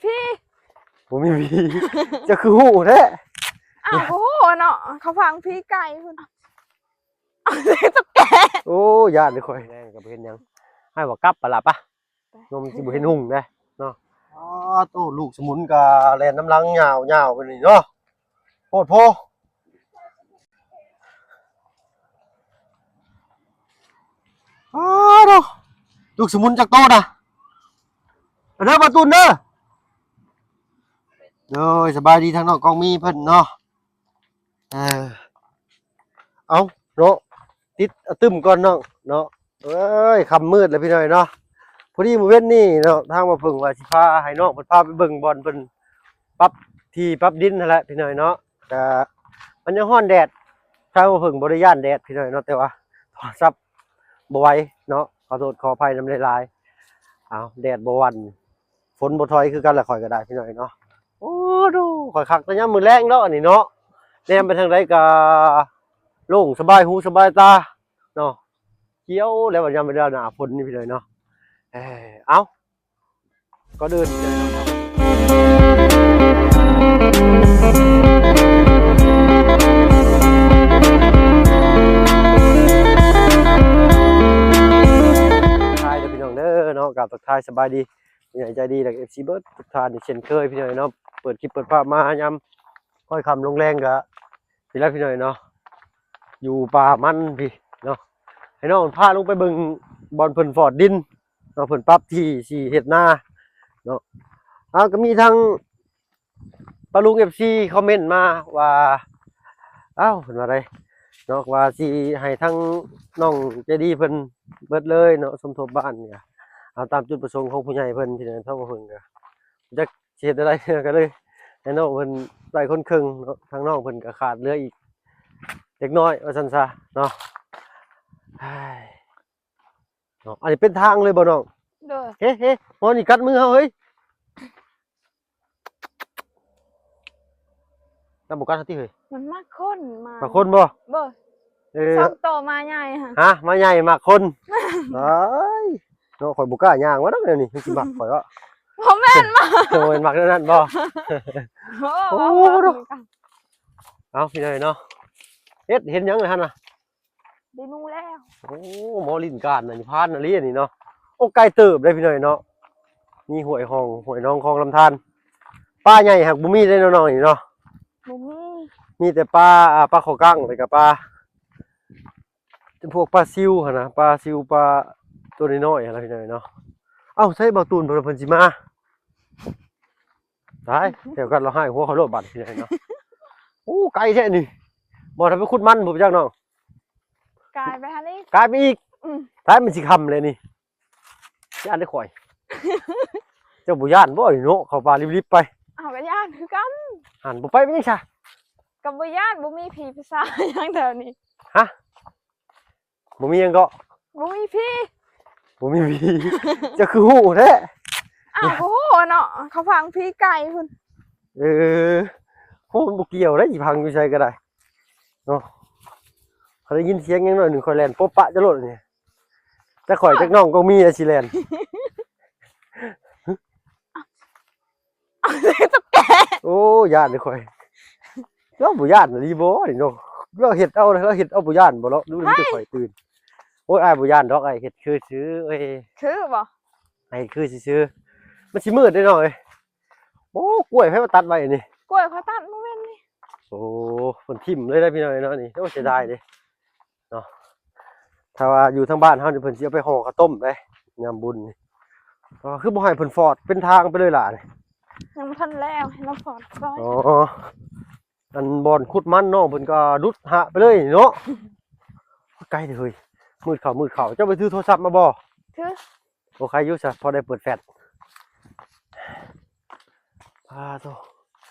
ຜີ ບໍ່ມີຜີ ເຈົ້າຄືຮູ້ແທ້? ອ້າວ ບໍ່ຮູ້ເນາະ ເຂົາຟັງຜີໄກ່ພຸ້ນ. ເອົາ ຕົກແກ ໂອ້ ຢ້ານເດ້ຂ້ອຍ ແລ້ວກໍບໍ່ເຫັນຫຍັງ ໃຫ້ວ່າກັບປະລະປະ ໄປ ນົມຊິບໍ່ເຫັນຮຸ່ງເດ້ເນາະ. ອໍ ໂຕ ລູກສະໝຸນກໍແລ່ນນຳຫຼັງຍາວໆ ໄປນີ້ເນາະ ໂພດໂພ. ອໍ ໂຕ ລູກສະໝຸນຈັກໂຕນະ? ເດີ ບ່າວຕູນເດີ ໂດຍ ສະບາຍດີທາງນ້ອງກອງມີເພິ່ນເນາະ. ເອີ ເອົາເນາະ ຕິດອະຕຶມກ່ອນນ້ອງເນາະ. ເອີຍ ຄ່ຳມືດແລ້ວພີ່ນ້ອງເນາະ. ພໍດີມື້ເວັນນີ້ເນາະ ທາງບ່າວເຜິ້ງວ່າຊິພາໃຫ້ນ້ອງເພິ່ນພາໄປເບິ່ງບ່ອນເພິ່ນປັບທີ່ປັບດິນຫັ້ນແຫຼະພີ່ນ້ອງເນາະ. ກະມັນຍັງຮ້ອນແດດ ທາງບ່າວເຜິ້ງບໍ່ໄດ້ຢ້ານແດດພີ່ນ້ອງເນາະ ແຕ່ວ່າໂທລະສັບບໍ່ໄຫວເນາະ ຂໍໂທດຂໍອະໄພນຳຫຼາຍໆ. ເອົາ ແດດບໍ່ຫວັ່ນ ຝົນບໍ່ຖອຍຄືກັນລະຂ້ອຍກໍໄດ້ພີ່ນ້ອງເນາະ. ໂອ້ ດູ ຂ້ອຍຄັກແຕ່ຍາມມື້ແລງເນາະ ອັນນີ້ເນາະ ແນມໄປທາງໃດກໍໂລ່ງສະບາຍຫູສະບາຍຕາເນາະ. ຂຽວແລ້ວວ່າຍາມເວລາໜ້າຝົນນີ້ພີ່ນ້ອງເນາະ. ເອີ ເອົາ ກ່ອນອື່ນ ທັກທາຍເດີພີ່ນ້ອງເດີເນາະ ກາບທັກທາຍສະບາຍດີ ຜູ້ໃຫຍ່ໃຈດີ ແລະ ເອັຟຊີ ເບິດທຸກທ່ານອີກເຊັ່ນເຄີຍພີ່ນ້ອງເນາະ. ເປີດຄລິບເປີດພາບມາຍາມຄ່ອຍຄ່ຳລົງແລງກະ ນີ້ແຫຼະພີ່ນ້ອງເນາະ ຢູ່ປ່າມັນພີ້ເນາະ. ໃຫ້ນ້ອງພາລົງໄປເບິ່ງບ່ອນເພິ່ນຟອດດິນເນາະ ເພິ່ນປັບທີ່ຊິເຮັດນາເນາະ. ເອົາ ກໍມີທາງປ້າລຸງ ເອັຟຊີ ຄອມເມັນມາວ່າ ເອົ້າ ເພິ່ນວ່າໃດເນາະ ວ່າຊິໃຫ້ທາງນ້ອງໃຈດີເພິ່ນເບິດເລີຍເນາະ ສົມທົບບ້ານນີ້. ເອົາ ຕາມຈຸດປະສົງຂອງຜູ້ໃຫຍ່ເພິ່ນ ທີ່ເພິ່ນກໍຈັກ ຊິເຮັດແນວໃດ ກໍເລີຍໃຫ້ນ້ອງເພິ່ນໄດ້ຄົນເຄິ່ງເນາະ ທາງນ້ອງເພິ່ນກໍຂາດເຫຼືອອີກເລັກນ້ອຍວ່າຊັ້ນຊະເນາະ. ເນາະ ອັນນີ້ເປັນທາງເລີຍບໍ່ນ້ອງ? ໂດຍ. ເຮ ເຮ ໝໍນີ້ກັດມືເຮົາເຮີ້ຍ. ນຳບໍ່ກັດເຮົາຕິເຮີ້ຍ? ມັນມັກຄົນໝາ. ມັກຄົນບໍ່? ບໍ່. ເອີ ສອງໂຕໝາໃຫຍ່ຫັ້ນ. ຮະ? ໝາໃຫຍ່ມັກຄົນ. ຕາຍ ເນາະ ຂ້ອຍບໍ່ກ້າຍ່າງວ່າດອກແນວນີ້ ມັນຊິມັກຂ້ອຍວະ? ບໍ່ແມ່ນໝາ. ໂອ້ຍ ມັກແນວນັ້ນບໍ່? ໂອ້ ໂອ້ ເນາະ. ເອົາ ພີ່ນ້ອງເນາະ ເຮັດ ເຫັນຫຍັງຫັ້ນນະ? ໄດ້ໜູແລ້ວ. ໂອ້ ໝໍຫຼິ້ນການ ອັນນີ້ຜ່ານອີ່ຫຼີນີ້ເນາະ. ໂອ້ ໄກເຕີບເດ້ພີ່ນ້ອງເນາະ ມີຫ້ວຍຮ່ອງ ຫ້ວຍໜອງ ຄອງ ລຳທານ. ປາໃຫຍ່ຫາກບໍ່ມີເດ້ນ້ອງໆ ນີ້ເນາະ. ບໍ່ມີ. ມີແຕ່ປາ ອ່າ ປາຄໍກັງ ແລ້ວກໍປາ ຈຳພວກປາຊິວຫັ້ນນະ ປາຊິວ ປາຕົວນ້ອຍໆ ຫັ້ນນະພີ່ນ້ອງເນາະ. ເອົ້າ ໃສບ່າວຕູນເພິ່ນ ເພິ່ນຊິມາ? ຕາຍ ແຖວກັນລາວຫາຍຫົວເຂົາໂລດບາດນີ້ເນາະ. ໂອ້ ໄກແທ້ນີ້. ບໍ່ ຖ້າໄປຂຸດມັນບໍ່ໄປຈັກນ້ອງ ກາຍໄປຫັ້ນອີກ ກາຍໄປອີກ. ອືມ ຕາຍ ມັນຊິຄ່ຳແລ້ວນີ້. ຢ້ານເດ້ຂ້ອຍ. ເຈົ້າບໍ່ຢ້ານບໍ່ນີ້ເນາະ ເຂົ້າປ່າລິບໆໄປ? ເອົາ ກໍຢ້ານຄືກັນ. ຫັ້ນ ບໍ່ໄປເປັນຫຍັງຊະ? ກໍບໍ່ຢ້ານ ບໍ່ມີຜີປີສາດຫຍັງແຖວນີ້. ຮະ? ບໍ່ມີຫຍັງເກາະ? ບໍ່ມີຜີ. ບໍ່ມີຜີ. ເຈົ້າຄືຮູ້ແທ້? ອ້າວ ບໍ່ຮູ້ເນາະ ເຂົາຝັງຜີໄກ່ພຸ້ນ. ເອີ ໂອ້ ມັນບໍ່ກ່ຽວເດ້ ຊິຝັງຢູ່ໃສກໍໄດ້ເນາະ. ຂ້ອຍໄດ້ຍິນສຽງຫຍັງໜ້ອຍໜຶ່ງ ຂ້ອຍແລ່ນປົບປະຈະໂລດນີ້. ຈັກຂ້ອຍຈັກນ້ອງກໍມີແລ້ວຊິແລ່ນ. ຕະແກ ໂອ້ ຢ້ານເດ້ຂ້ອຍ. ລາວບໍ່ຢ້ານອີ່ຫຼີບໍ່ນີ້ເນາະ? ລາວເຮັດເອົາ ລາວເຮັດເອົາ ບໍ່ຢ້ານບໍ່ເນາະ? ຫຼືມີແຕ່ຂ້ອຍຕື່ນ? ໂອ້ຍ ອ້າຍບໍ່ຢ້ານດອກ ອ້າຍເຮັດຄືຊື່ເອີຍ. ຄືບໍ່? ອ້າຍເຮັດຄືຊື່ໆ. ມັນຊິມືດເດ້ນ້ອງເອີຍ. ໂອ້ ກ້ວຍໃຜມາຕັດໄວ້ນີ້? ກ້ວຍຂ້ອຍຕັດມື້ເວັນນີ້. ໂອ້ ເພິ່ນຖິ້ມເລີຍເດ້ພີ່ນ້ອງເນາະນີ້. ໂອ້ ເສຍດາຍເດ້. ເນາະ ຖ້າວ່າຢູ່ທາງບ້ານເຮົານີ້ ເພິ່ນຊິເອົາໄປຫໍ່ເຂົ້າຕົ້ມເດ້ ຍາມບຸນນີ້. ເອີ ຄືບໍ່ໃຫ້ເພິ່ນຟອດເປັນທາງໄປເລີຍລະນີ້? ຍັງບໍ່ທັນແລ້ວ ໃຫ້ມາຟອດກ່ອນ. ອໍ ອັນບ່ອນຂຸດມັນນ້ອງເພິ່ນກໍດຸດຫະໄປເລີຍເນາະ. ໄກເດ້ເຮີ້ຍ ມືດເຂົ້າ ມືດເຂົ້າ. ເຈົ້າໄປຖືໂທລະສັບມາບໍ່? ຖື. ໂອ ໃຄຢູ່ຊະ ພໍໄດ້ເປີດແຟລດ. ອາໂທ້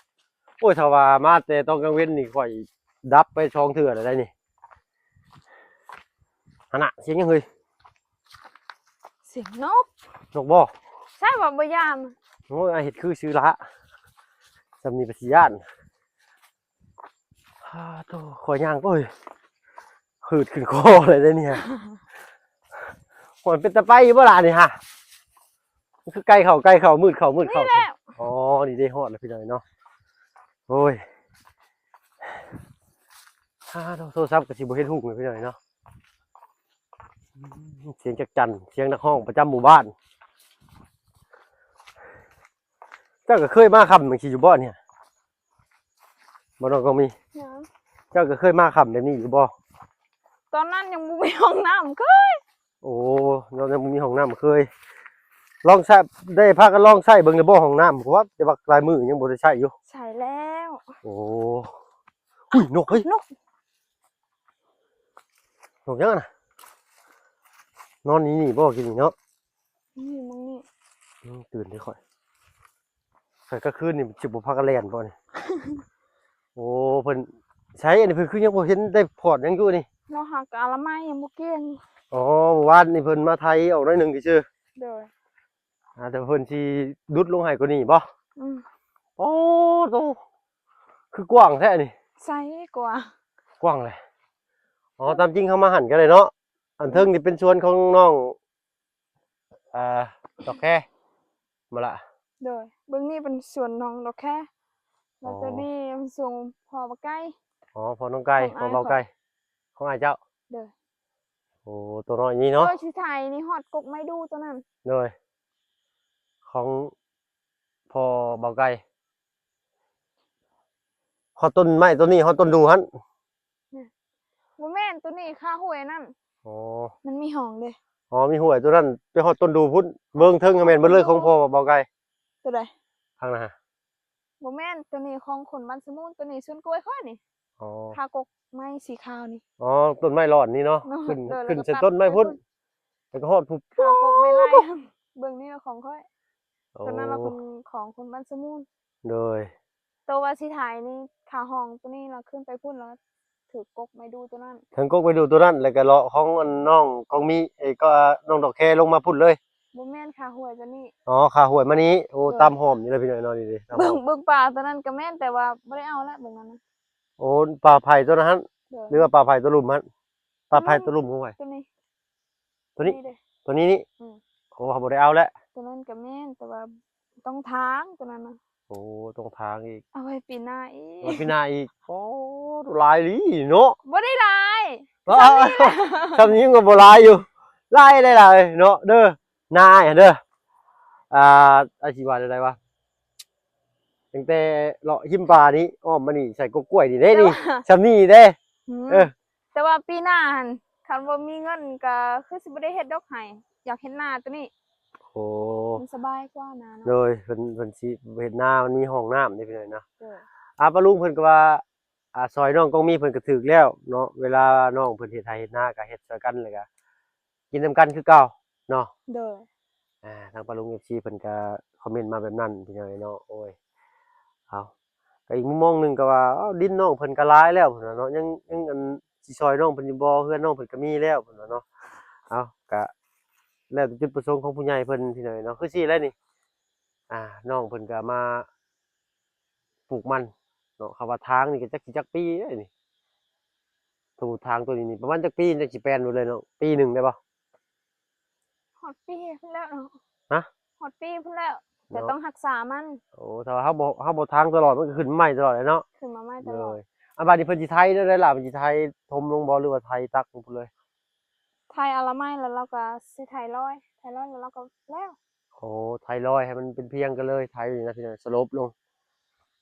ໂອ້ຍ ຖ້າວ່າມາແຕ່ຕອນກາງເວັນນີ້ ຂ້ອຍດັບໄປສອງເທື່ອແລ້ວໄດ໋ນີ້. ຫັ້ນນະ ສຽງຫຍັງເຮີ້ຍ? ສຽງນົກ. ນົກບໍ່? ໃຊ່ວ່າບໍ່ຢ້ານ. ໂອ້ຍ ອ້າຍເຮັດຄືຊື່ລະ ສ່ຳນີ້ກໍຊິຢ້ານ. ອາໂທ້ ຂ້ອຍຍ່າງ ໂອ້ຍ ຫືດຂຶ້ນຄໍເລີຍເດ້ນີ້. ໂອ້ຍ ເປັນຕາໄປຢູ່ບໍ່ລະນີ້ຫະ? ຄືໄກເຂົ້າ ໄກເຂົ້າ ມືດເຂົ້າ ມືດເຂົ້າ. ອໍ ພໍດີໄດ້ຮອດແລ້ວພີ່ນ້ອງເນາະ. ໂອ້ຍ ອາ ໂທ ໂທລະສັບກໍຊິບໍ່ເຫັນຮຸ່ງແລ້ວພີ່ນ້ອງເນາະ. ອືມ ສຽງຈັກຈັ່ນ ສຽງນັກຮ້ອງປະຈຳໝູ່ບ້ານ. ເຈົ້າກໍເຄີຍມາຄ່ຳຈັ່ງຊີ້ຢູ່ບໍ່ນີ້? ບໍ່ ນ້ອງກອງມີ ຫຍັງ? ເຈົ້າກໍເຄີຍມາຄ່ຳແບບນີ້ຢູ່ບໍ່? ຕອນນັ້ນຍັງບໍ່ມີຫ້ອງນ້ຳ ເຄີຍ. ໂອ້ ຕອນນັ້ນຍັງບໍ່ມີຫ້ອງນ້ຳ ເຄີຍ. ລອງໃຊ້ ໄດ້ພາກັນລອງໃຊ້ເບິ່ງແລ້ວບໍ່ຫ້ອງນ້ຳ? ເພາະວ່າແຕ່ບັກຫຼາຍມື້ຍັງບໍ່ໄດ້ໃຊ້ຢູ່. ໃຊ້ແລ້ວ. ໂອ້ ອຸ້ຍ ນົກເອີຍ ນົກ ນົກຫຍັງຫັ້ນນະ? ນອນຢູ່ນີ້ບໍ່ ກິນນີ້ເນາະ? ນີ້ ມອງນີ້. ອືມ ຕື່ນເດ້ຂ້ອຍ. ໃສ່ກາງຄືນນີ້ຊິບໍ່ພາກັນແລ່ນບໍ່ນີ້? ໂອ້ ເພິ່ນ ໃສ ອັນນີ້ເພິ່ນຄືຍັງບໍ່ເຫັນໄດ້ພອດຫຍັງຢູ່ນີ້? ເນາະ ຫາກະອະລະໄມຍັງບໍ່ກ້ຽງ. ອໍ ມື້ວານນີ້ເພິ່ນມາໄຖອອກໜ້ອຍໜຶ່ງຊື່ໆ. ໂດຍ. ອາ ແຕ່ເພິ່ນຊິດຸດລົງໃຫ້ກວ່ານີ້ບໍ່? ອືມ. ໂອ້ໂຕ ຄືກວ້າງແທ້ນີ້. ໃສ ກວ້າງ ກວ້າງແຫຼະ. ອໍ ຕາມຈິງເຮົາມາຫັ້ນກໍໄດ້ເນາະ. ອັນເທິງນີ້ເປັນສວນຂອງນ້ອງ ອ່າ ດອກແຄ ບໍ່ລະ? ໂດຍ. ເບິ່ງນີ້ເປັນສວນນ້ອງດອກແຄ ແລ້ວ ອໍ ໂຕນີ້ເປັນສວນພໍ່ບັກໄກ່. ອໍ ພໍ່ນ້ອງໄກ່ ຂອງອ້າຍ ພໍ່ເບົາໄກ່ ຂອງອ້າຍເຈົ້າ. ໂດຍ. ໂອ້ ໂຕນ້ອຍນີ້ເນາະ. ໂດຍ ຊິຖ່າຍນີ້ຮອດກົກໄມ້ດູ່ໂຕນັ້ນ. ໂດຍ. ຂອງພໍ່ເບົາໄກ່ ຮອດຕົ້ນໄມ້ໂຕນີ້ ຮອດຕົ້ນດູ່ຫັ້ນ. ບໍ່ແມ່ນ ໂຕນີ້ຄາຫ້ວຍນັ້ນ. ອໍ ມັນມີຮ່ອງເດ້. ອໍ ມີຫ້ວຍໂຕນັ້ນ ໄປຮອດຕົ້ນດູ່ພຸ້ນ. ເບິ່ງເທິງຫັ້ນແມ່ນເບິດເລີຍຂອງພໍ່ເບົາໄກ່. ໂຕໃດ? ທາງນັ້ນ. ບໍ່ແມ່ນ ໂຕນີ້ຂອງຄົນບ້ານສະມູນ ໂຕນີ້ສວນກ້ວຍຂ້ອຍນີ້. ອໍ ຄາກົກໄມ້ສີຂາວນີ້. ອໍ ຕົ້ນໄມ້ຫຼອນນີ້ເນາະ. ໂດຍ. ຂຶ້ນ ໂດຍ ຂຶ້ນໃສ່ຕົ້ນໄມ້ພຸ້ນ ແລ້ວກໍຮອດພຸ້ນ ຄາກົກໄມ້ໄລ່. ເບິ່ງນີ້ຂອງຂ້ອຍ. ໂອ້ ໂຕນັ້ນລະເປັນຂອງຄົນບ້ານສະມູນ. ໂດຍ. ໂຕວ່າຊິຖ່າຍນີ້ ຄາຮ່ອງໂຕນີ້ລະຂຶ້ນໄປພຸ້ນລະຖືກກົກໄມ້ດູ່ໂຕນັ້ນ. ເຖິງກົກໄມ້ດູ່ໂຕນັ້ນ ແລ້ວກໍເລາະຂອງອັນນ້ອງກອງມີ ເອີ ກໍນ້ອງດອກແຄລົງມາພຸ້ນເລີຍ. ບໍ່ແມ່ນ ຄາຫ້ວຍໂຕນີ້. ອໍ ຄາຫ້ວຍມານີ້. ໂອ້ ໂດຍ. ຕາມຮ່ອມນີ້ລະພີ່ນ້ອງເນາະ ນີ້ເດ້ ຕາມຮ່ອມ. ເບິ່ງ ເບິ່ງປາໂຕນັ້ນກໍແມ່ນ ແຕ່ວ່າບໍ່ໄດ້ເອົາລະ ເບິ່ງນັ້ນນະ. ໂອ້ ປາໄຜ່ໂຕນັ້ນຫັ້ນ. ໂດຍ. ຫຼືວ່າປາໄຜ່ໂຕລຸ່ມຫັ້ນ? ປາໄຜ່ໂຕລຸ່ມຂອງໃຜ? ໂຕນີ້. ໂຕນີ້ ໂຕນີ້ເດ້ ໂຕນີ້ນີ້. ອືມ. ໂອ້ ເຮົາບໍ່ໄດ້ເອົາແລ້ວ. ໂຕນັ້ນກໍແມ່ນ ແຕ່ວ່າຕ້ອງທາງໂຕນັ້ນນະ. ໂອ້ ຕ້ອງທາງອີກ. ເອົາໄວ້ປີໜ້າອີກ. ເອົາໄວ້ປີໜ້າອີກ. ໂອ້ ຫຼາຍອີ່ຫຼີເນາະ. ບໍ່ໄດ້ຫຼາຍ. ເອີ ສ່ຳນີ້ກໍບໍ່ຫຼາຍຢູ່. ຫຼາຍໄດ້ຫຼາຍເນາະ ເດີ ນາອ້າຍເດີ. ອ່າ ອ້າຍຊິວ່າແນວໃດວະ? ຕັ້ງແຕ່ເລາະຫິມປ່ານີ້ ອ້ອມມານີ້ ໃສ່ກົກກ້ວຍນີ້ເດ້ນີ້. ສ່ຳນີ້ເດ້. ອືມ. ເອີ ແຕ່ວ່າປີໜ້າຫັ້ນ ຄັນບໍ່ມີເງິນກໍຄືຊິບໍ່ໄດ້ເຮັດດອກໄຮ່ ຢາກເຮັດນາໂຕນີ້. ໂອ້ ມັນສະບາຍກວ່ານາເນາະ. ໂດຍ. ເພິ່ນ ເພິ່ນຊິເຮັດນາ ມັນມີຮ່ອງນ້ຳເດ້ພີ່ນ້ອງເນາະ. ໂດຍ. ອາ ປ້າລຸງເພິ່ນກໍວ່າ ອາ ຊ່ອຍນ້ອງກອງມີເພິ່ນກໍຖືກແລ້ວເນາະ ເວລານ້ອງເພິ່ນເຮັດໄຮ່ເຮັດນາກໍເຮັດຊ່ອຍກັນ ແລ້ວກໍກິນນຳກັນຄືເກົ່າເນາະ. ໂດຍ. ອ່າ ທາງປ້າລຸງ ເອັຟຊີ ເພິ່ນກໍຄອມເມັນມາແບບນັ້ນພີ່ນ້ອງເນາະ. ໂອ້ຍ ເອົາ ກໍອີກມຸມມອງໜຶ່ງກໍວ່າ ເອົ້າ ດິນນ້ອງເພິ່ນກໍຫຼາຍແລ້ວພຸ້ນນະເນາະ ຍັງ ຍັງອັນຊິຊ່ອຍນ້ອງເພິ່ນຢູ່ບໍ່? ເຮືອນນ້ອງເພິ່ນກໍມີແລ້ວພຸ້ນນະເນາະ. ເອົາ ກໍແລ້ວແຕ່ຈຸດປະສົງຂອງຜູ້ໃຫຍ່ເພິ່ນພີ່ນ້ອງເນາະ. ຄືຊີ້ແຫຼະນີ້ ອ່າ ນ້ອງເພິ່ນກໍມາ ປູກມັນເນາະ. ຄຳວ່າທາງນີ້ກໍຈັກຊິຈັກປີແລ້ວນີ້ ໂຕທາງໂຕນີ້ນີ້ປະມານຈັກປີ ຈັກຊິແປນໝົດເລີຍເນາະ? ປີໜຶ່ງໄດ້ບໍ່? ຮອດປີພຸ້ນແລ້ວເນາະ. ຮະ? ຮອດປີພຸ້ນແລ້ວ ແຕ່ຕ້ອງຮັກສາມັນ. ໂອ້ ຖ້າວ່າເຮົາບໍ່ ເຮົາບໍ່ທາງຕະຫຼອດ ມັນກໍຂຶ້ນມາໃໝ່ຕະຫຼອດແຫຼະເນາະ. ຂຶ້ນມາໃໝ່ຕະຫຼອດ. ໂດຍ. ອັນບາດນີ້ເພິ່ນຊິໄຖແນວໃດລະ? ເພິ່ນຊິໄຖຖົມລົງບໍ່ ຫຼືວ່າໄຖຕັກລົງພຸ້ນເລີຍ? ໄຖອະລະໄມ ແລ້ວລາວກໍຊິໄຖລອຍ ໄຖລອຍແລ້ວລາວກໍແລ້ວ. ໂອ້ ໄຖລອຍໃຫ້ມັນເປັນພຽງກັນເລີຍ ໄຖນີ້ນະພີ່ນ້ອງ ສະຫຼົບລົງ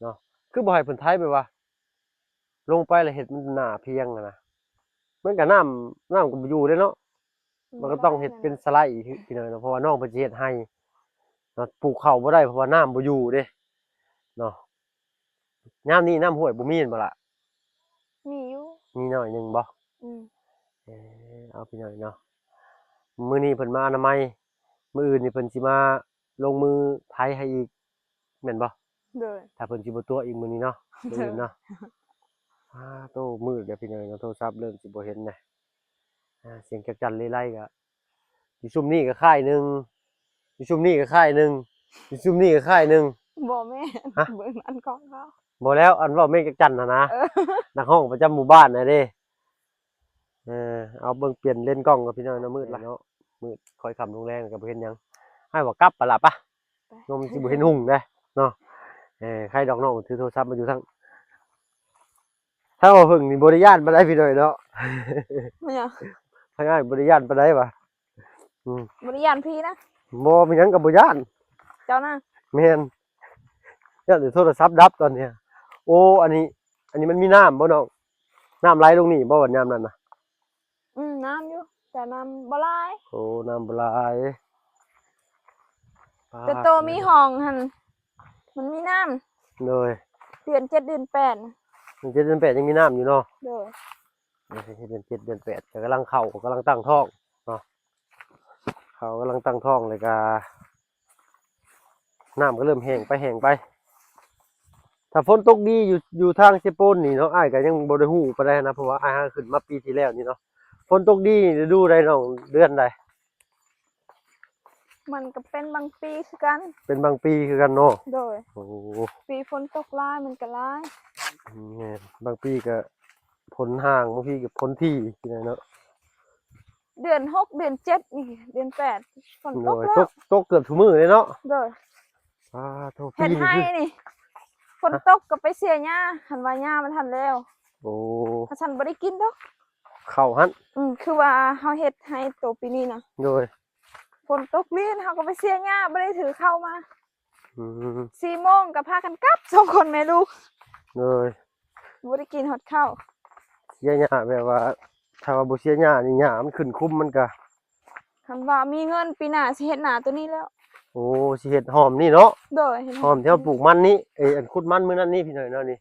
ເນາະ. ຄືບໍ່ໃຫ້ເພິ່ນໄຖແບບວ່າລົງໄປແລ້ວເຮັດມັນໜ້າພຽງຫັ້ນນະ ມັນກໍນ້ຳ ນ້ຳກໍບໍ່ຢູ່ເດ້ເນາະ. ມັນກໍຕ້ອງເຮັດເປັນສະໄລອີກ ພີ່ນ້ອງເນາະ ເພາະວ່ານ້ອງເພິ່ນຊິເຮັດໄຮ່ເນາະ ປູກເຂົ້າບໍ່ໄດ້ ເພາະວ່ານ້ຳບໍ່ຢູ່ເດ້ເນາະ. ຍາມນີ້ນ້ຳຫ້ວຍບໍ່ມີແມ່ນບໍ່ລະ? ມີຢູ່. ມີໜ້ອຍໜຶ່ງບໍ່? ອືມ. ເອີ ເອົາພີ່ນ້ອງເນາະ ມື້ນີ້ເພິ່ນມາອະນາໄມ ມື້ອື່ນນີ້ເພິ່ນຊິມາລົງມືໄຖໃຫ້ອີກ ແມ່ນບໍ່? ໂດຍ. ຖ້າເພິ່ນຊິບໍ່ຕົວະອີກມື້ນີ້ເນາະ ມື້ອື່ນເນາະ. ໂດຍ. ອ້າ ໂຕ ມືດແລ້ວພີ່ນ້ອງເນາະ ໂທລະສັບເລີ່ມຊິບໍ່ເຫັນແລ້ວ. ອ່າ ສຽງຈັກຈັ່ນເລໄລກໍ ຢູ່ຊຸມນີ້ກໍຄ້າຍໜຶ່ງ ຢູ່ຊຸມນີ້ກໍຄ້າຍໜຶ່ງ ຢູ່ຊຸມນີ້ກໍຄ້າຍໜຶ່ງ. ບໍ່ແມ່ນ. ຮະ? ເບິ່ງອັນຂອງເຂົາ. ບໍ່ແລ້ວ ອັນເວົ້າແມ່ນຈັກຈັ່ນຫັ້ນນະ. ເອີ ນັກຮ້ອງປະຈຳໝູ່ບ້ານນະເດ້. ເອີ ເອົາເບິ່ງ ປ່ຽນເລນກ້ອງກ່ອນພີ່ນ້ອງເນາະ. ມືດລະເນາະ ມືດ ຄ່ອຍຄ່ຳລົງແລງກໍບໍ່ເຫັນຫຍັງ. ໃຫ້ວ່າກັບປະລະປະ ໄປ ນ້ອງມັນຊິບໍ່ເຫັນຮຸ່ງເດ້ເນາະ. ເອີ ໃຄດອກ ນ້ອງຖືໂທລະສັບມາຢູ່ທາງ ທາງເວົ້າເພິ່ງນີ້ບໍ່ໄດ້ຢ້ານປານໃດພີ່ນ້ອງເນາະ. ແມ່ນຫຍັງ? ທາງອ້າຍບໍ່ໄດ້ຢ້ານປານໃດຫວາ. ອືມ ບໍ່ໄດ້ຢ້ານຜີນະ? ບໍ່ ມີຫຍັງກໍບໍ່ຢ້ານ. ເຈົ້ານະ? ແມ່ນ ຢ້ານແຕ່ໂທລະສັບດັບຕອນນີ້. ໂອ້ ອັນນີ້ ອັນນີ້ມັນມີນ້ຳບໍ່ນ້ອງ? ນ້ຳໄຫຼລົງນີ້ບໍ່ ຍາມນັ້ນນະ? ອືມ ນ້ຳຢູ່ ແຕ່ນ້ຳບໍ່ຫຼາຍ. ໂອ້ ນ້ຳບໍ່ຫຼາຍ. ແຕ່ໂຕມີຫ້ອງຫັ້ນ ມັນມີນ້ຳ. ໂດຍ ເດືອນເຈັດເດືອນແປດ ເດືອນເຈັດເດືອນແປດຍັງມີນ້ຳຢູ່ເນາະ. ໂດຍ ເດືອນເຈັດເດືອນແປດ ກໍກຳລັງເຂົ້າ ກຳລັງຕັ້ງທ້ອງເນາະ. ເຂົ້າກຳລັງຕັ້ງທ້ອງ ແລ້ວກໍນ້ຳກໍເລີ່ມແຫ້ງໄປ ແຫ້ງໄປ. ຖ້າຝົນຕົກດີຢູ່ ຢູ່ທາງເຊໂປນນີ້ເນາະ ອ້າຍກໍຍັງບໍ່ໄດ້ຮູ້ປານໃດນະ ເພາະວ່າອ້າຍຫາຂຶ້ນມາປີທີ່ແລ້ວນີ້ເນາະ. ຝົນຕົກດີນີ້ລະດູໃດນ້ອງ ເດືອນໃດ? ມັນກໍເປັນບາງປີຄືກັນ. ເປັນບາງປີຄືກັນເນາະ. ໂດຍ ໂອ້ ປີຝົນຕົກຫຼາຍມັນກໍຫຼາຍ. ແມ່ນ ບາງປີກໍຝົນຫ່າງ ບາງທີກໍຝົນຖີ່ຈັ່ງໃດເນາະ. ເດືອນຫົກເດືອນເຈັດນີ້ ເດືອນແປດ ຝົນຕົກແລ້ວ. ໂດຍ ຕົກ ຕົກເກືອບທຸກມື້ເລີຍເນາະ. ໂດຍ ອາໂທ້ ເຮັດໄຮ່ນີ້ ຝົນຕົກກໍໄປເສຍຫຍ້າ ຄັນວ່າຫຍ້າມັນທັນແລ້ວ. ໂອ້ ຄັນຊັ້ນບໍ່ໄດ້ກິນດອກ ເຂົ້າຫັ້ນ. ອືມ ຄືວ່າເຮົາເຮັດໄຮ່ໂຕປີນີ້ນະ. ໂດຍ ຝົນຕົກລີ້ນ ເຮົາກໍໄປເສຍຫຍ້າ ບໍ່ໄດ້ຖືເຂົ້າມາ. ອືມ ສີ່ໂມງກໍພາກັນກັບ ສອງຄົນແມ່ລູກ. ໂດຍ ບໍ່ໄດ້ກິນຮອດເຂົ້າ. ເສຍຫຍ້າແບບວ່າ ຖ້າວ່າບໍ່ເສຍຫຍ້ານີ້ ຫຍ້າມັນຂຶ້ນຄຸມ ມັນກໍ ຄັນວ່າມີເງິນປີໜ້າຊິເຮັດນາໂຕນີ້ແລ້ວ. ໂອ້ ຊິເຮັດຫ້ອມນີ້ເນາະ. ໂດຍ ເຮັດຫ້ອມ ຫ້ອມທີ່ເຮົາປູກມັນນີ້ ເອີ ອັນຂຸດມັນມື້ນັ້ນນີ້ພີ່ນ້ອງເນາະນີ້.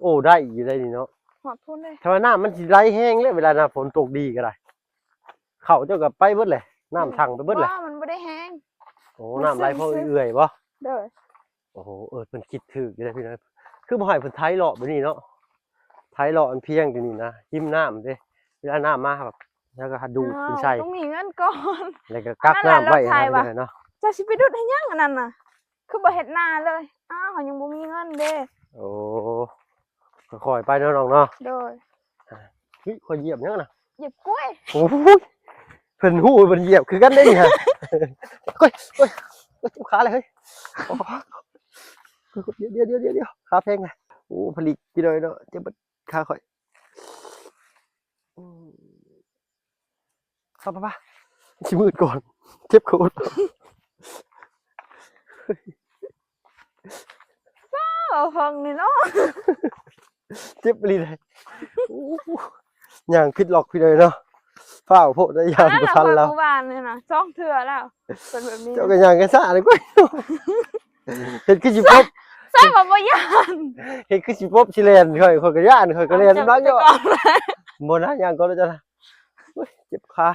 ໂອ້ ໄດ້ຢູ່ໄດ໋ນີ້ເນາະ ຮອດພຸ້ນເລີຍ. ຖ້າວ່ານ້ຳມັນຊິໄຫຼແຮງແລ້ວ ເວລາໜ້າຝົນຕົກດີກໍໄດ້ ເຂົ້າເຈົ້າກໍໄປເບິດແຫຼະ ນ້ຳທັງໄປເບິດແຫຼະ. ບໍ່ ມັນບໍ່ໄດ້ແຮງ. ໂອ້ ນ້ຳໄຫຼພໍເອື້ອຍໆບໍ່? ໂດຍ ໂອ້ໂຫ ເອີ ເພິ່ນຄິດຖືກຢູ່ເດ້ພີ່ນ້ອງ ຄືບໍ່ໃຫ້ເພິ່ນໄຖເລາະແບບນີ້ເນາະ ໄຖເລາະອັນພຽງຕົວນີ້ນະ ຮິມນ້ຳເດ້ ເວລານ້ຳມາແລ້ວກໍຫາດູດຂຶ້ນໃສ່. ຕ້ອງມີເງິນກ່ອນ ແລ້ວກໍກັກນ້ຳໄວ້ເນາະ. ເຈົ້າຊິໄປດຸດເຮັດຫຍັງອັນນັ້ນນະ ຄືບໍ່ເຮັດນາເລີຍ? ອ້າວ ເຮົາຍັງບໍ່ມີເງິນເດ້. ໂອ້ ຄ່ອຍໆໄປເນາະນ້ອງເນາະ. ໂດຍ ເຮີ້ຍ ຂ້ອຍຢຽບຫຍັງນະ? ຢຽບກ້ວຍ. ໂອ້ຍ ເພິ່ນຮູ້ເພິ່ນຢຽບຄືກັນເດ້ນີ້. ໂອ້ຍ ໂອ້ຍ ໂອ້ຍ ເຈັບຂາເລີຍເຮີ້ຍ. ດຽວໆໆໆ ຂາແພງ. ໂອ້ ຜະລິກພີ່ນ້ອງເນາະ ເຈັບຂາຂ້ອຍ. ອືມ ໄປໆໆ ຊິມືດກ່ອນ ເຈັບໂຄດ. ເວົ້າເພິ່ງນີ້ເນາະ ເຈັບອີ່ຫຼີເດ້. ໂອ້ ຍ່າງຜິດລັອກພີ່ນ້ອງເນາະ ຟ້າວໂພດ ຢ້ານບໍ່ທັນແລ້ວ. ເມື່ອວານນີ້ນະ ສອງເທື່ອແລ້ວເປັນແບບນີ້. ເຈົ້າກໍຍ່າງກັນຊ້າເດ້ກ້ວຍ. ເຮັດຄືຊິປົບ ຊ້າວ່າບໍ່ຢ້ານ ເຮັດຄືຊິປົບຊິແລ່ນ. ຂ້ອຍ ຂ້ອຍກໍຢ້ານ ຂ້ອຍກໍແລ່ນນຳຫຼັງຢູ່. ບໍ່ນະ ຍ່າງກ່ອນເຈົ້ານະ. ໂອ້ຍ ເຈັບຂາ.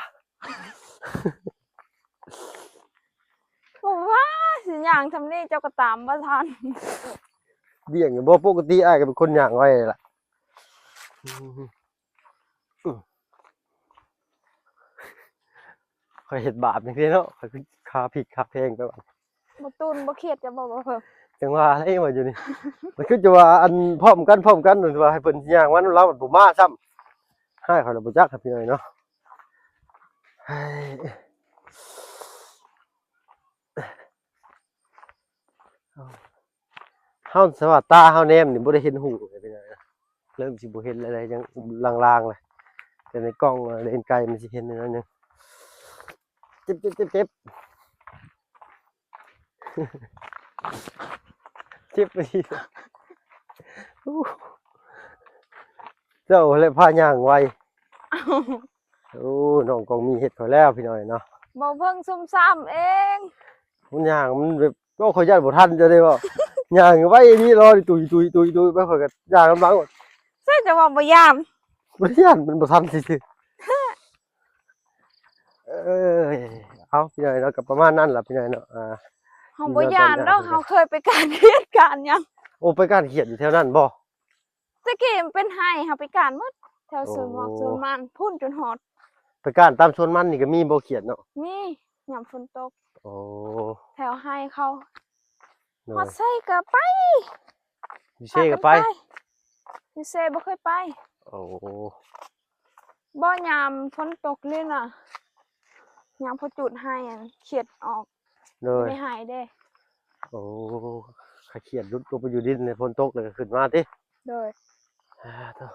ໂອ້ ວ່າຊິຍ່າງຊ່ຳນີ້ເຈົ້າກໍຕາມບໍ່ທັນ. ບ່ຽງບໍ່ ປົກກະຕິອ້າຍກໍເປັນຄົນຍ່າງໄວລະ. ຂ້ອຍເຮັດບາບຈັ່ງຊີ້ເນາະ ຂ້ອຍຄືຂາຜິດຂາແພງໄປ. ບໍ່ຕູນບໍ່ຄຽດຈະບໍ່ ບໍ່ເພີ່ມ. ຈັ່ງວ່າແຫຼະວ່າຢູ່ນີ້ ມັນຄືຈະວ່າອັນພ້ອມກັນ ພ້ອມກັນ ວ່າໃຫ້ເພິ່ນຍ່າງມານຳລາວ ມັນບໍ່ມາຊ້ຳ. ຮ້າຍຂ້ອຍລະບໍ່ຈັກ ພີ່ນ້ອງເນາະ. ເຮົາສະວ່າຕາເຮົາແນມນີ້ບໍ່ໄດ້ເຫັນຫຸ່ງເລີຍພີ່ນ້ອງ. ເລີ່ມຊິບໍ່ເຫັນແລ້ວ ຍັງລາງໆ ແຫຼະ ແຕ່ໃນກ້ອງເລນໄກມັນຊິເຫັນໜ້ອຍໜຶ່ງ. ເຈັບ ເຈັບ ເຈັບ ເຈັບ ເຈັບອີ່ຫຼີ. ເຈົ້າແຫຼະພາຍ່າງໄວ. ໂອ້ ນ້ອງກອງມີເຮັດຂ້ອຍແລ້ວພີ່ນ້ອງເນາະ. ບໍ່ເພິ່ງຊຸ່ມຊ້ຳເອງ ມັນຍ່າງມັນແບບ ໂອ້ ຂ້ອຍຢ້ານບໍ່ທັນເຈົ້າເດ້ເວົ້າ. ຍ່າງໄວອີ່ຫຼີ ລໍຕຸຍໆໆໄປ ຂ້ອຍກໍຍ່າງນຳຫຼັງ. ໃຊ່ ເຈົ້າວ່າບໍ່ຢ້ານ? ບໍ່ໄດ້ຢ້ານ ມັນບໍ່ທັນຊື່ໆ. ເອີຍ ເອົາ ພີ່ນ້ອງເນາະ ກໍປະມານນັ້ນລະພີ່ນ້ອງເນາະ. ອ່າ ເຮົາບໍ່ຢ້ານດອກ ເຮົາເຄີຍໄປການເຂດການຫຍັງ. ໂອ້ ໄປການຂຽດຢູ່ແຖວນັ້ນບໍ່? ແຕ່ກີ້ມັນເປັນໄຮ່ ເຮົາໄປການໝົດ ແຖວສວນໝອກ ໂອ້ ສວນມັນ ພຸ້ນຈົນຮອດ. ໄປການຕາມສວນມັນນີ້ກໍມີບໍ່ຂຽດເນາະ? ມີ ຍາມຝົນຕົກ. ໂອ້ ແຖວໄຮ່ເຂົາ. ໂດຍ ຮອດໃສກໍໄປ. ຢູ່ເຊກໍໄປ? ຢູ່ເຊບໍ່ເຄີຍໄປ. ໂອ້ ບໍ່ ຍາມຝົນຕົກນີ້ນະ ຍາມເຂົາຈູດໄຮ່ ອັນຂຽດອອກ. ໂດຍ ຢູ່ໃນໄຮ່ເດ້. ໂອ້ ຂ້າຂຽດຫຼຸດລົງໄປຢູ່ດິນ ໃນຝົນຕົກແລ້ວກໍຂຶ້ນມາຕິ. ໂດຍ. ອາ ໂທ້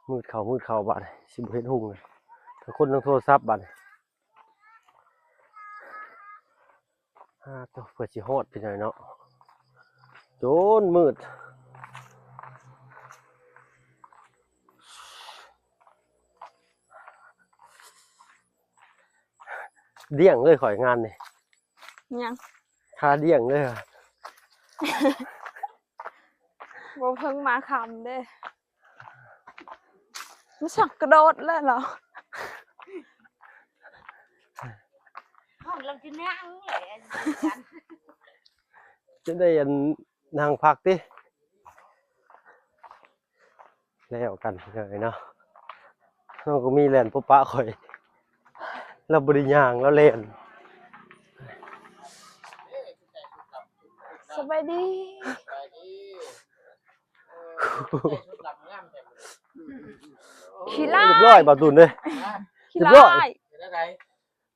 ມືດເຂົ້າ ມືດເຂົ້າບາດນີ້ ຊິບໍ່ເຫັນຮຸ່ງເລີຍ ທັງຄົນທັງໂທລະສັບບາດນີ້. ອາ ໂທ້ ເພື່ອຊິຮອດ ພີ່ນ້ອງເນາະ ຈົນມືດ. ດ້ຽງເລີຍຂ້ອຍງານນີ້. ຫຍັງ? ຂາດ້ຽງເລີຍ. ບໍ່ເພິ່ງມາຄ່ຳເດ້. ມັນສັກກະໂດດແລ້ວເນາະ. ເຮົາລຳຊິນັ່ງເລີຍ ຈະໄດ້ອັນ ນັ່ງພັກຕິ. ແລ້ວກັນເລີຍເນາະ. ນ້ອງກໍມີແລ່ນປົບປະຂ້ອຍ ລາວບໍ່ໄດ້ຍ່າງ ລາວແລ່ນ. ສະບາຍດີ. ຂີ້ລ້າຍ ຮຽບຮ້ອຍ ບ່າວຕູນເດ້. ຂີ້ລ້າຍ ຮຽບຮ້ອຍ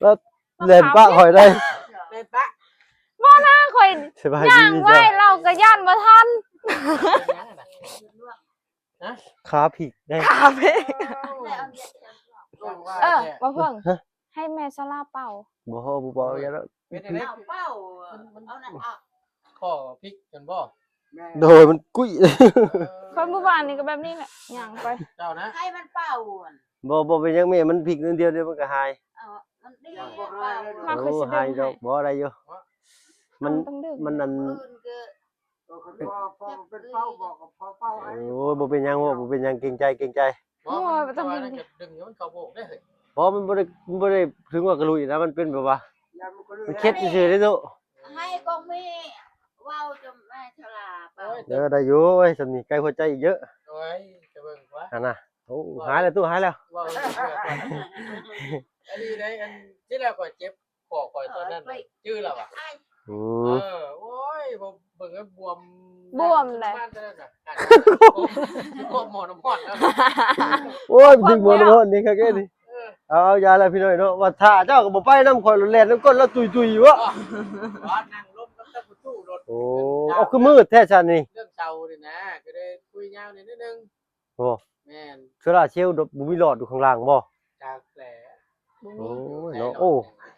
ແລ້ວແລ່ນປະຂ້ອຍໄດ້. ແລ່ນປະ ບໍ່ນະ ຂ້ອຍ ສະບາຍດີ ຍ່າງໄວ ເຈົ້າ ລາວກໍຢ້ານບໍ່ທັນ. ຮະ? ຂາພິກໄດ້ ຂາພິກ. ເອີ ບໍ່ເພິ່ງ ຮະ? ໃຫ້ແມ່ສາລາເປົ່າ. ບໍ່ ບໍ່ເປົ່າ ຢ່າດອກ. ເປັນຈັ່ງໃດ? ເປົ່າ ເປົ່າ ມັນ ມັນ ເອົານັ້ນອອກ. ຂໍ້ພິກກັນບໍ່? ແມ່ນ ໂດຍ ມັນກຸ້ຍ. ເອີ ຂ້ອຍມື້ວານນີ້ກໍແບບນີ້ແຫຼະ ຍ່າງໄປ. ເຈົ້ານະ ໃຫ້ມັນເປົ່າ. ບໍ່ ບໍ່ເປັນຫຍັງແມ່ ມັນພິກໜ້ອຍດຽວ ດຽວມັນກໍຫາຍ. ເອົາ ມັນເດືອດ ເປົ່າ ມາຄືຊິດຶງໃຫ້ ໂອ້ ຫາຍດອກ. ບໍ່ ໄດ້ຢູ່ ມັນ ມັນອັນ ເອີ ຄັນພໍ ພໍເປັນເປົ້າບອກກໍພໍເປົ້າໃຫ້. ໂອ້ຍ ບໍ່ເປັນຫຍັງ ບໍ່ເປັນຫຍັງ ເກງໃຈ ເກງໃຈ. ໂອ້ຍ ບໍ່ຕ້ອງ ແຕ່ວ່ານັ້ນກໍດຶງໃຫ້ມັນເຂົ້າໂບກເດ້. ບໍ່ ມັນບໍ່ໄດ້ ມັນບໍ່ໄດ້ເຖິງວ່າກະລຸຍນະ ມັນເປັນແບບວ່າ ມັນເຄັດຊື່ໆເດ້. ໃຫ້ກອງແມ່ເວົ້າຈະແມ່ສາລາເປົ່າ. ໂອ້ຍ ເອີ ໄດ້ຢູ່. ໂອ້ຍ ສ່ຳນີ້ໃກ້ຫົວໃຈອີກເຍອະ. ໂອ້ຍ ຈະເບິ່ງວ່າ ຫັ້ນນະ. ໂອ້ ຫາຍແລ້ວ ຕູ້ ຫາຍແລ້ວ. ເວົ້າເລື່ອງເພື່ອ ອັນນີ້ໄດ້ ອັນທີ່ແລ້ວຂ້ອຍເຈັບ ຂໍ້ຂ້ອຍຕອນນັ້ນ ເອີ ໄປ ຈື່ແລ້ວຫວາ? ອືມ ເອີ ໂອ້ຍ ບໍ່ເບິ່ງແລ້ວບວມ ບວມແຫຼະ ບວມໝໍນ້ຳຮ້ອນແລ້ວ. ໂອ້ຍ ດຶງໝໍນ້ຳຮ້ອນນີ້ຄັກເດ້ນີ້. ເອີ ເອົາ ເອົາ ຢ່າແລ້ວພີ່ນ້ອງເນາະ ວ່າຖ້າເຈົ້າກໍບໍ່ໄປນຳ ຂ້ອຍແລ່ນນຳກົ້ນລາວຕຸ້ຍໆຢູ່. ບໍ່ ວ່ານັ່ງລົມນຳຕາປະຕູລົດ. ໂອ້ ເອົາ ຄືມືດແທ້ຊັ້ນນີ້ ເລື່ອງເຊົານີ້ນະ ກໍໄດ້ຄຸຍຍາວນີ້ໜ້ອຍໜຶ່ງ. ໂອ້ ແມ່ນ ໂຊລາເຊວບໍ່ມີຫຼອດຢູ່ຂ້າງລ່າງບໍ່? ຈັກແຫຼະ ບໍ່ມີ. ໂອ້ຍເນາະ ໂອ້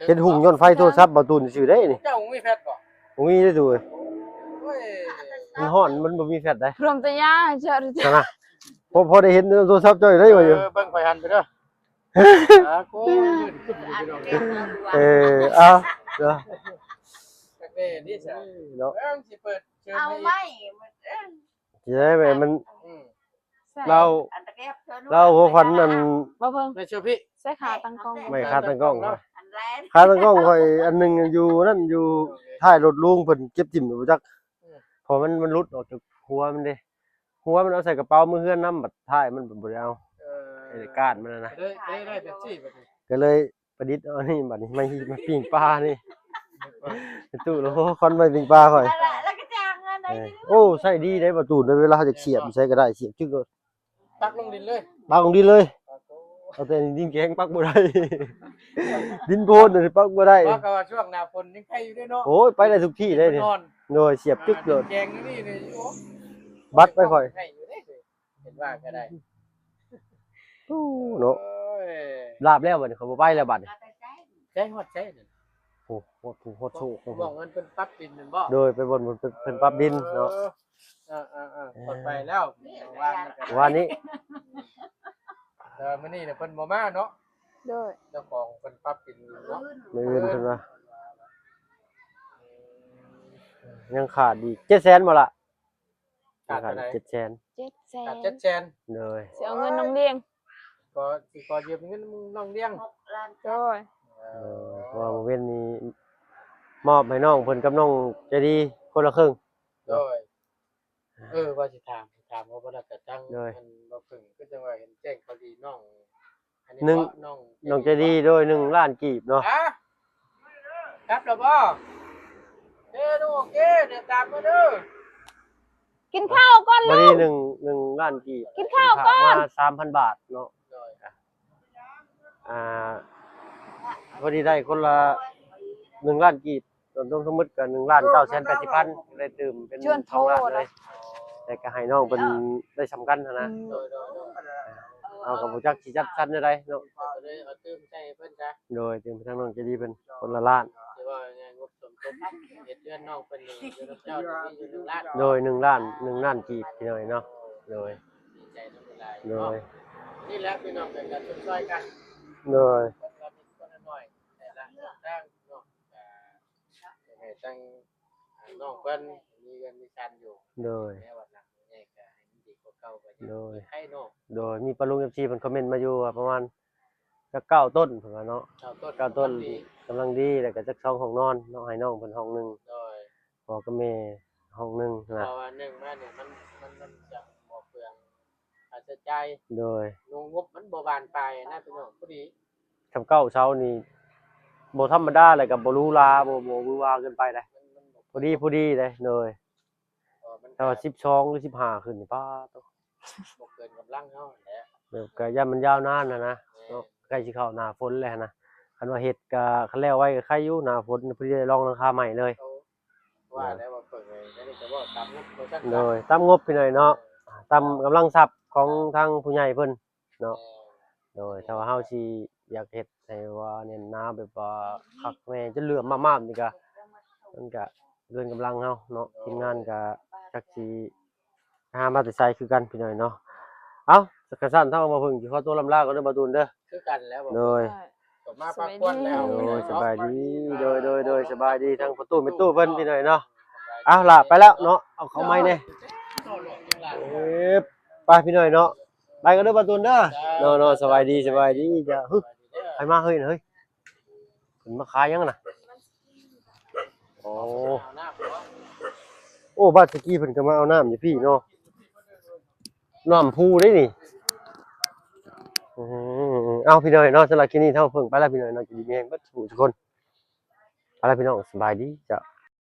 ເຫັນຮຸ່ງຍ້ອນໄຟໂທລະສັບບ່າວຕູນຊື່ເດ້ນີ້. ເຈົ້າບໍ່ມີແຟດບໍ່? ບໍ່ມີເດ້ຕູ້ເອີຍ. ໂອ້ຍ ມັນຮ້ອນ ມັນບໍ່ມີແຟດໃດ. ພວມຕະຍາ ເຈົ້າ ຫັ້ນນະ ພໍ ພໍໄດ້ເຫັນໂທລະສັບເຈົ້າຢູ່ໄດ໋ວ່າຢູ່. ເອີ ເບິ່ງໄປຫັ້ນໄປເດີ. ອ່າ ໂອ້ຍ ຂຶ້ນຢູ່ພີ່ນ້ອງ. ເອີ ເອົາເດີ ຈັກແມ່ນີ້ຊະເນາະ. ເບິ່ງຊິເປີດເຊີນ ເອົາ ໃໝ່ ໃໝ່ ເອີ ຊິໄດ້ແບບມັນ ອືມ ລາວ ລາວຫົວຂວັນອັນ ບໍ່ເພິ່ງ ໃນເຊີພີ ໃສ່ຂາຕັ້ງກ້ອງ ໄມ້ຂາຕັ້ງກ້ອງ ອັນແລກ ຂາຕັ້ງກ້ອງຂ້ອຍອັນໜຶ່ງຢູ່ນັ້ນ ຢູ່ທ້າຍລົດລຸງເພິ່ນເກັບຖິ້ມຢູ່ບໍ່ຈັກ. ອືມ ເພາະມັນ ມັນຫຼຸດອອກຈາກຫົວມັນເດ້ ຫົວມັນເອົາໃສ່ກະເປົາມື້ເຮືອນນຳ ບັດທ້າຍມັນບໍ່ໄດ້ເອົາ. ເອີ ໄອ້ກ້ານມັນນະ ກໍເລີຍ ກໍເລີຍໄດ້ເປັບຊີບັດນີ້ ກໍເລີຍ ປະດິດເອົານີ້ບັດນີ້ ມາ ມາປີ້ງປານີ້. ຕູ້ລະ ໂອ້ ຄວັນໄມ້ປີ້ງປາຂ້ອຍ. ເອີ ໂອ້ ໃຊ້ດີເດ້ປະຕູນເດ້ ເວລາເຮົາຈະສຽບໃສກໍໄດ້ ສຽບຈຶກໂລດ ປັກລົງດິນເລີຍ ປັກລົງດິນເລີຍ. ເອົາແຕ່ດິນແຂງປັກບໍ່ໄດ້ ດິນໂພນນີ້ປັກບໍ່ໄດ້. ວ່າກໍວ່າຊ່ວງໜ້າຝົນຍັງໄຄຢູ່ເດ້ເນາະ. ໂອ້ຍ ໄປໄດ້ທຸກທີ່ເດ້ນີ້. ໂດຍ ສຽບຈຶກໂລດ ແຂງຢູ່ນີ້ນີ້. ໂອ້ ບັດໄປຂ້ອຍ ໄຄຢູ່ເດ້. ເຫັນວ່າກໍໄດ້. ໂອ້ ເນາະ ໂອ້ຍ ລາບແລ້ວບັດນີ້ ຂ້ອຍບໍ່ໄປແລ້ວບັດນີ້. ໃສ ຮອດໃສນັ້ນ? ໂອ້ ຮອດພູ ຮອດໂຊກ ໝ່ອງອັນເພິ່ນປັບດິນແມ່ນບໍ່? ໂດຍ ໄປບ່ອນເພິ່ນ ເພິ່ນປັບດິນເນາະ. ເອີ ເອີ ເອີ ເອີ ຂ້ອຍໄປແລ້ວ ວານນີ້ ວານນີ້ ແຕ່ວ່າມື້ນີ້ນະເພິ່ນບໍ່ມາເນາະ. ໂດຍ ເຈົ້າຂອງເພິ່ນປັບດິນເນາະ. ມື້ອື່ນເພິ່ນວ່າ ຍັງຂາດອີກເຈັດແສນບໍ່ລະ? ຂາດເທົ່າໃດ? ເຈັດແສນ ເຈັດແສນ ຂາດເຈັດແສນ. ໂດຍ ຊິເອົາເງິນນ້ອງລ້ຽງ ກໍຊິຂໍຢືມເງິນນ້ອງລ້ຽງ. ໂດຍ ເອີ ເອີ ເພາະວ່າມື້ເວັນນີ້ມອບໃຫ້ນ້ອງເພິ່ນກັບນ້ອງໃຈດີຄົນລະເຄິ່ງ. ໂດຍ ເອີ ວ່າຊິຖາມ ຖາມວ່າບໍ່ໄດ້ກະຈັ່ງ ໂດຍ ອັນບໍ່ເພິ່ງ ຄືຈັ່ງວ່າເຫັນແຈ້ງຂ່າວດີນ້ອງ ອັນນີ້ ໜຶ່ງ ເນາະ ນ້ອງ ນ້ອງໃຈດີ ໂດຍ ໜຶ່ງລ້ານກີບເນາະ. ຮະ? ກັບແລ້ວບໍ່? ເອີ ໂອເຄ ດຽວຕາມມາເດີ. ກິນເຂົ້າກ່ອນລູກ ວັນນີ້ ໜຶ່ງ ໜຶ່ງລ້ານກີບ ກິນເຂົ້າກ່ອນ ມາສາມພັນບາດເນາະ. ໂດຍ ອ່າ ພໍດີໄດ້ຄົນລະໜຶ່ງລ້ານກີບ. ລວມທັງໝົດກໍໜຶ່ງລ້ານເກົ້າແສນແປດສິບພັນ ໄດ້ຕື່ມເປັນສອງລ້ານເລີຍ ແຕ່ກໍໃຫ້ນ້ອງເພິ່ນໄດ້ສ່ຳກັນຫັ້ນນະ. ເຮົາກໍບໍ່ຈັກຊິຈັດສັນແນວໃດເນາະ ກໍເລີຍເອົາຕື່ມໃສ່ໃຫ້ເພິ່ນຊະ. ໂດຍ ຕື່ມໃຫ້ທາງນ້ອງໃຈດີເພິ່ນຄົນລະລ້ານ ຖືວ່າງານງົບສົມທົບເຮັດເຮືອນນ້ອງເພິ່ນນີ້ ຢູ່ນຳເຈົ້ານີ້ມີຢູ່ໜຶ່ງລ້ານ. ໂດຍ ໜຶ່ງລ້ານ ໜຶ່ງລ້ານກີບ ພີ່ນ້ອງເນາະ. ໂດຍ ດີໃຈນຳຫຼາຍໆ ໂດຍ ເນາະ. ນີ້ແຫຼະພີ່ນ້ອງ ເປັນການຊົມຊ່ອຍກັນ. ໂດຍ ຄົນລະນິດຄົນລະໜ້ອຍ ແຕ່ລະທາງເນາະ ກໍໃຫ້ທັງ ອ່າ ນ້ອງເພິ່ນມີເຮືອນມີຊານຢູ່. ໂດຍ ແມ່ນວ່າຫຼັງໃຫຍ່ກໍໃຫ້ມັນດີກວ່າເກົ່າກໍຍັງ ໂດຍ ມີໄຄເນາະ. ໂດຍ ມີປ້າລຸງ ເອັຟຊີ ເພິ່ນຄອມເມັນມາຢູ່ວ່າປະມານຈັກເກົ້າຕົ້ນ ເພິ່ນວ່າເນາະ. ເກົ້າຕົ້ນ ເກົ້າຕົ້ນກຳລັງດີ ກຳລັງດີ ແລ້ວກໍຈັກສອງຫ້ອງນອນເນາະ ໃຫ້ນ້ອງເພິ່ນຫ້ອງໜຶ່ງ. ໂດຍ ພໍ່ກັບແມ່ຫ້ອງໜຶ່ງນະ ເພາະວ່າໜຶ່ງມານີ້ມັນ ມັນ ມັນຈະບໍ່ເປືອງຄ່າໃຊ້ຈ່າຍ. ໂດຍ ງົບມັນບໍ່ບານປາຍນະພີ່ນ້ອງ ພໍດີ. ຄຳເກົ້າເສົານີ້ບໍ່ທຳມະດາ ແລ້ວກໍບໍ່ຫຼູຫຼາ ບໍ່ ບໍ່ຫວືອຫວາເກີນໄປເດ້ ມັນ ມັນບໍ່ ພໍດີ ພໍດີເດ້. ໂດຍ ເພາະວ່າມັນ ຖ້າວ່າສິບສອງ ຫຼື ສິບຫ້າຂຶ້ນນີ້ ປາດໂທ້ ບໍ່ເກີນກຳລັງເຮົາຫັ້ນແຫຼະ ແບບກໍຢ້ານມັນຍາວນານຫັ້ນນະ ແມ່ນ ເນາະ ໃກ້ຊິເຂົ້າໜ້າຝົນແລ້ວຫັ້ນນະ. ຄັນວ່າເຮັດກໍ ຄັນແລ້ວໄວກໍໄຄຢູ່ ໜ້າຝົນພໍດີໄດ້ລອງຫຼັງຄາໃໝ່ເລີຍ. ໂອ້ ວ່າແລ້ວວ່າເບິ່ງເລີຍ ອັນນີ້ກໍເວົ້າຕາມງົບວ່າຊັ້ນ. ໂດຍ ຕາມງົບພີ່ນ້ອງເນາະ ເອີ ຕາມກຳລັງຊັບຂອງທາງຜູ້ໃຫຍ່ເພິ່ນເນາະ. ແມ່ນ ໂດຍ ຖ້າວ່າເຮົາຊິຢາກເຮັດໃຫ້ວ່າແໜ້ນໜາ ແບບວ່າຄັກແນ່ ຈົນເຫຼື້ອມມາກໆນີ້ກະ ມັນກະເກີນກຳລັງເຮົາເນາະ. ໂດຍ ທີມງານກະຈັກຊິຫາມາແຕ່ໃສຄືກັນພີ່ນ້ອງເນາະ. ເອົ້າ ຄັນຊັ້ນທາງບ່າວເພິ່ງຊິຂໍຕົວລ່ຳລາກ່ອນເດີ ບ່າວຕູນເດີ. ຄືກັນແລ້ວ ໂດຍ ກໍມາພັກຜ່ອນແລ້ວ. ໂດຍ ສະບາຍດີ ໂດຍ ໂດຍ ໂດຍ ສະບາຍດີ ທັງພໍ່ຕູ້ແມ່ຕູ້ເພິ່ນພີ່ນ້ອງເນາະ. ເອົາລະ ໄປແລ້ວເນາະ ເອົາເຂົ້າໃໝ່ແດ່. ເອີ ໄປພີ່ນ້ອງເນາະ ໄປກັນເດີບ່າວຕູນເດີ. ເນາະ ເນາະ ສະບາຍດີ ສະບາຍດີ. ເຈົ້າ ຫຶ ໃຜມາເຮີ້ຍ ເຮີ້ຍ ເພິ່ນມາຂາຍຫຍັງນະ? ໂອ້ ໂອ້ ບາດສະກີເພິ່ນກໍມາເອົານ້ຳຢູ່ພີ້ເນາະ ນ້ຳພູເດ້ນີ້. ອື ເອົາ ພີ່ນ້ອງເນາະ ສຳລັບຄລິບນີ້ເທົ່າເພິ່ງໄປແລ້ວ ພີ່ນ້ອງເນາະ ຢູ່ດີມີແຮງເບິດທຸກຄົນ ໄປແລ້ວພີ່ນ້ອງ ສະບາຍດີ ເຈົ້າ.